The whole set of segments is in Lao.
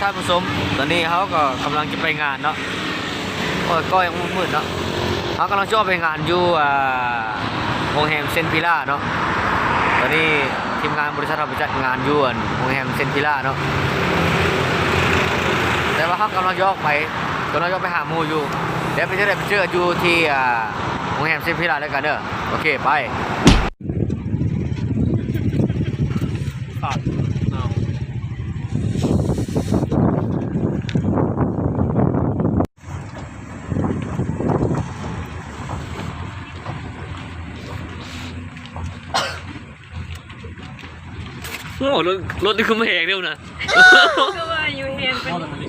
ທ່ານຜູ້ຊົມ, ຕອນນີ້ເຮົາກໍກຳລັງຈະໄປງານເນາະ. ໂອ້ຍ ກໍຍັງມືດໆເນາະ. ເຮົາກຳລັງຈະອອກໄປງານຢູ່ ອ່າ ໂຮງແຮມເຊັນວິລາເນາະ. ຕອນນີ້ທີມງານບໍລິສັດເຮົາໄປຈັດງານຢູ່ ອັນ ໂຮງແຮມເຊັນວິລາເນາະ. ແຕ່ວ່າເຮົາກຳລັງຈະອອກໄປ, ກຳລັງຈະອອກໄປຫາໝູ່ຢູ່. ແລ້ວໄປເຈີ ໄປເຈີຢູ່ທີ່ ອ່າ ໂຮງແຮມເຊັນວິລາແລ້ວກັນເດີ. ໂອເຄ ໄປ. ໂອ້ ລົດ ລົດນີ້ຄືມາແຮງເດ້ນະ. ຄືວ່າຢູ່ແຮງປານນີ້.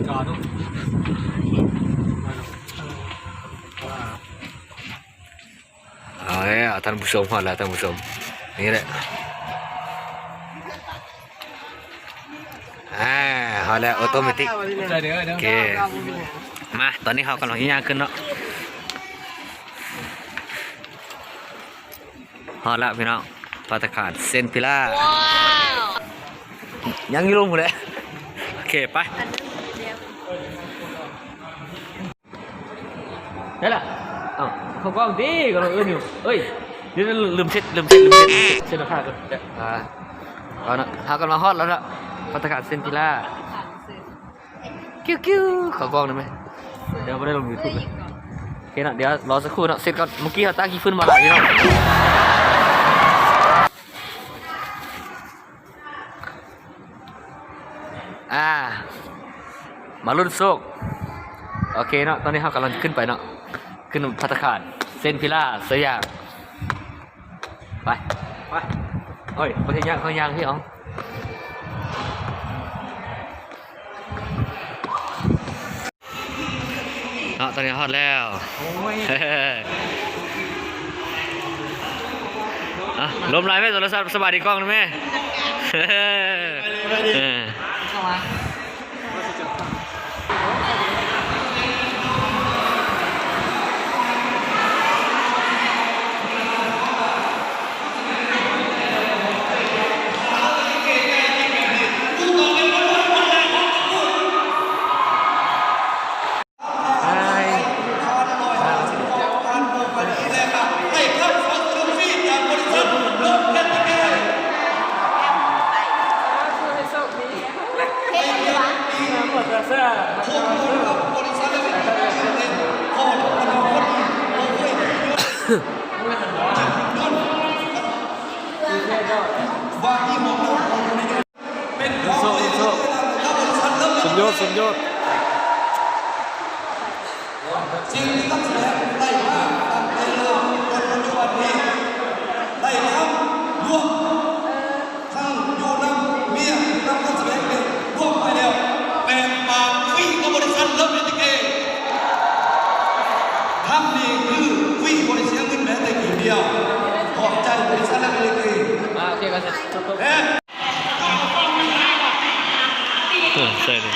ເອົາແລ້ວທ່ານຜູ້ຊົມ, ຮອດແລ້ວທ່ານຜູ້ຊົມ. ນີ້ແຫຼະ ອ່າ ຮອດແລ້ວ ໂອໂຕແມຕິກ. ໂອເຄ ມາ ຕອນນີ້ເຮົາກຳລັງຊິຍ່າງຂຶ້ນເນາະ. ຮອດແລ້ວພີ່ນ້ອງ ພັດຕາຄານເຊັນວິລາ. ຍັງຢູ່ລຸ່ມພຸ້ນແຫຼະ. ໂອເຄ ໄປ. ໄດ້ລະ. ເອົ້າ ເຂົ້າກ້ອງຕິ ກຳລັງເອີ້ນຢູ່. ເອີຍ ດຽວ ລືມເຊັດ ລືມເຊັດ ລືມເຊັດ ເຊັດລາຄາກ່ອນ. ອ່າ ເອົາເນາະ ເຮົາກຳລັງຮອດແລ້ວເນາະ ພັດຕາຄານເຊັນວິລາ. ຄິວໆ ເຂົ້າກ້ອງໄດ້ໄໝ? ດຽວບໍ່ໄດ້ລົງຢູທູບເລີຍ. ໂອເຄເນາະ ດຽວລໍສັກຄູ່ເນາະ ເຊັດກ່ອນ. ມື້ກີ້ເຮົາຕາກຂີ້ຝຸ່ນມາຫຼາຍພີ່ນ້ອງ. ອ່າ ມາລຸ້ນໂຊກ. ໂອເຄເນາະ ຕອນນີ້ເຮົາກຳລັງຈະຂຶ້ນໄປເນາະ ຂຶ້ນພັດຕາຄານເຊັນວິລາສະຫຍາມ. ໄປ ໄປ. ໂອ້ຍ ບໍ່ໄດ້ຍ່າງ ເຮົາຍ່າງພີ່ອອງ. ເນາະ ຕອນນີ້ຮອດແລ້ວ. ໂອ້ຍ ອ່ະ ລົມຫຼາຍແມ່ໂທລະສັບ. ສະບາຍດີກ້ອງແມ່. ເອີ ເຂົ້າມາ. ສຸດຍອດ ສຸດຍອດ. ສິ່ງທີ່ນັກສະແດງໄດ້ມາຕັ້ງແຕ່ເລີ່ມຕົ້ນປັດຈຸບັນນີ້ ໄດ້ທັງລວມ ທັງຢູ່ນຳເມຍ ຢູ່ນຳນັກສະແດງເປັນລວມໄປແລ້ວ ແປດປາກປີ້ກັບບໍລິສັດເລີຟເອທີເຄ. ທັງນີ້ຄືຟຣີ ບໍ່ໄດ້ເສຍເງິນແມ້ແຕ່ກີບດຽວ. ຂອບໃຈບໍລິສັດເລີຟເອທີເຄ ແລະ ເອີ ໃສ່ເລີຍ.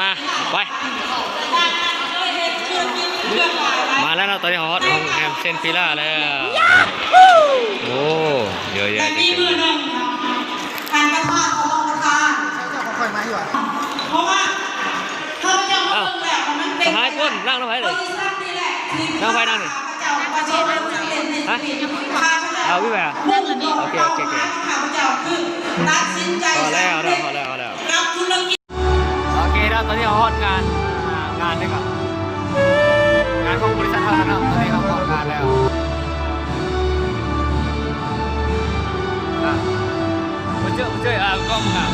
ມາ ໄປ. ມາແລ້ວເນາະ ຕອນນີ້ເຮົາຮອດໂຮງແຮມເຊັນວິລາແລ້ວ. ໂອ້ ເຍາະແຍະເຕັມເຕັມ. ທ່ານປະທານ ຂອງປະທານ ເຈົ້າ ເຈົ້າຄ່ອຍມາຢູ່ຫວາ? ເພາະວ່າ ເອົ້າ ສະຫາຍພົນ ນັ່ງນຳໃຜເລີຍ? ນັ່ງໃຜນັ່ງນີ້? ຮະ? ເອົາ ວິແວ. ໂອເຄ ໂອເຄ ໂອເຄ. ພໍແລ້ວເນາະ ພໍແລ້ວ ພໍແລ້ວ. ໂອເຄເນາະ ຕອນນີ້ເຮົາຮອດງານ ອ່າ ງານນີ້ກໍ ງານຂອງບໍລິສັດເຮົາແລ້ວເນາະ. ຕອນນີ້ເຮົາຮອດງານແລ້ວ. ອ່ະ ມາເຈີ ມາເຈີ ອ່າ ກ້ອງງາມ.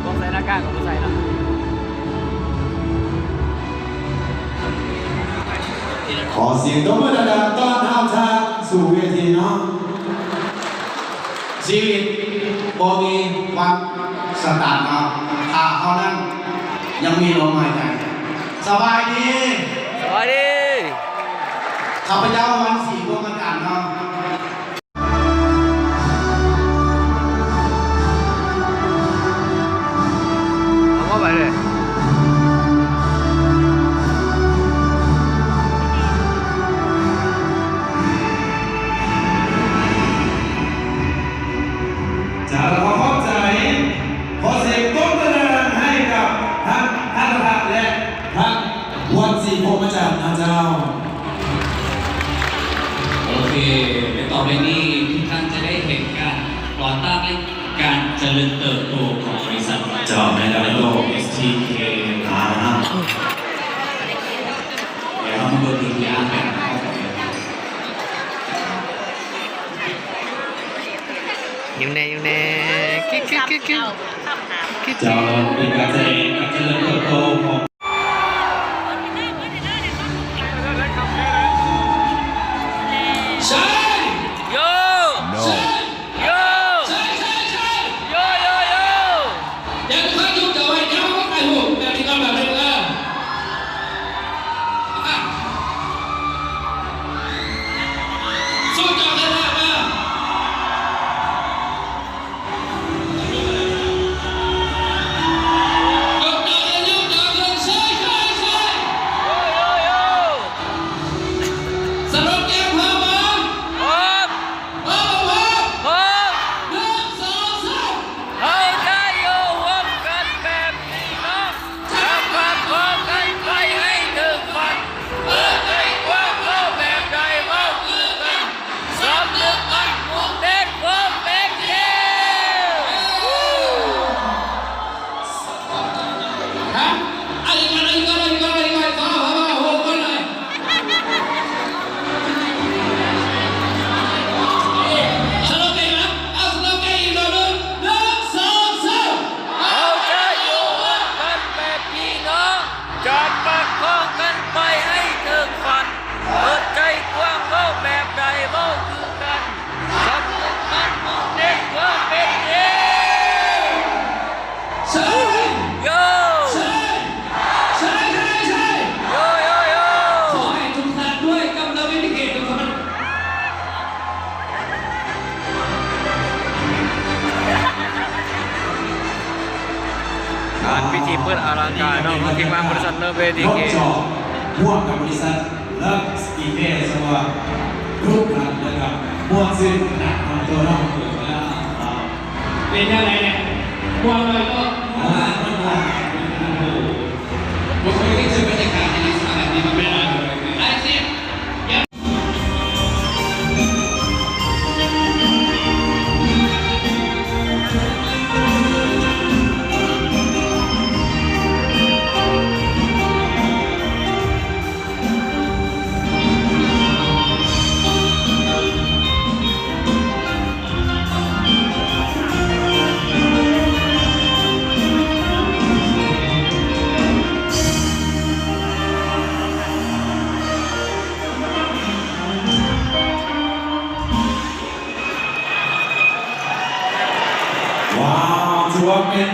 ບໍ່ໃສ່ໜ້າກາກກໍບໍ່ໃສ່ເນາະ. ຂໍສຽງຕົບມືດັງໆ ຕ້ອນຮັບທ່ານສູ່ເວທີເນາະ. ຊີວິດບໍ່ມີວັນສະຕາດເນາະ ຖ້າເຮົານັ້ນຍັງມີລົມຫາຍໃຈ. ສະບາຍດີ. ສະບາຍດີ. ຂ້າພະເຈົ້າວັນສີ ພົມມະຈັນເນາະ. ເອົາບໍ່ໄປເລີຍ. ໃນນີ້ທຸກທ່ານຈະໄດ້ເຫັນການກໍ່ຕັ້ງ ແລະ ການຈະເລີນເຕີບໂຕຂອງບໍລິສັດ ເຈົ້າ ໃນລະດັບໂລກ ເອສທີເຄ ອ່າ ດຽວເຮົາມາເບິ່ງວິທີອານແບບ ຍິ້ມແດ່ ຍິ້ມແດ່ ຄິກ ຄິກ ຄິກ ຄິກ ຄິກ ເຈົ້າ ເປັນການສະແດງການຈະເລີນເຕີບໂຕຂອງ ໃຊ່ ໂຢ ໂນ ໃຊ່ ໂຢ ໃຊ່ ໃຊ່ ໃຊ່ ໂຢ ໂຢ ໂຢ ຢ່າເພິ່ງຢຸດ ເຈົ້າໄວ້ ດຽວເຮົາຖ່າຍຮູບແບບນີ້ກ່ອນ ແບບນີ້ ເອີ ສູ້ເຈົ້າເດີ ເດີ ເດີ. ສະໂລແກນພ້ອມບໍ່? ພ້ອມ ພ້ອມບໍ່ພ້ອມ? ພ້ອມ ໜຶ່ງ ສອງ ສາມ ເຮົາຈະຢູ່ຮ່ວມກັນແບບພີ່ນ້ອງ ຈະປະຄອງກັນໄປໃຫ້ເຖິງຝັນ ເປີດໃຈກວ້າງເວົ້າແບບໃດເວົ້າຄືກັນ ສຳນຶກໝັ້ນມຸ່ງເນັ້ນຄວາມເປັນຈິງ. ເຮົາຈະຢູ່ຮ່ວມກັນແບບພີ່ນ້ອງ ຈະປະຄອງກັນໄປໃຫ້ເຖິງຝັນ ເປີດໃຈກວ້າງເວົ້າແບບໃດເວົ້າຄືກັນ ສຳນຶກໝັ້ນມຸ່ງເນັ້ນຄວາມເປັນຈິງ. ໂຢ ໂຢ ໂຢ ໂຢ ຂໍໃຫ້ທຸກທ່ານດ້ວຍກຳລັງເວທີເກດທຸກທ່ານ. ງານພິທີເປີດອະລັງການເນາະ ຂອງທີມງານບໍລິສັດເລີເວດີເກມ ຮ່ວມກັບບໍລິສັດເລີຟສະກີແຄ ສະວ່າ ທຸກທ່ານ ແລ້ວກໍມ່ວນຊື່ນຂະໜາດນ້ອຍໂຕເນາະ. ເປັນຈັ່ງໃດແດ່? ມ່ວນບໍ່? ມ່ວນ ມ່ວນ ມ່ວນ. ໂອ້ໂຫ ບໍ່ເຄີຍເຄີຍເຈີບັນຍາກາດໃນລັກສະນະແບບນີ້ມາກ່ອນ. ໄອ້ເຊຟ ວ້າວ ຖືວ່າເປັນ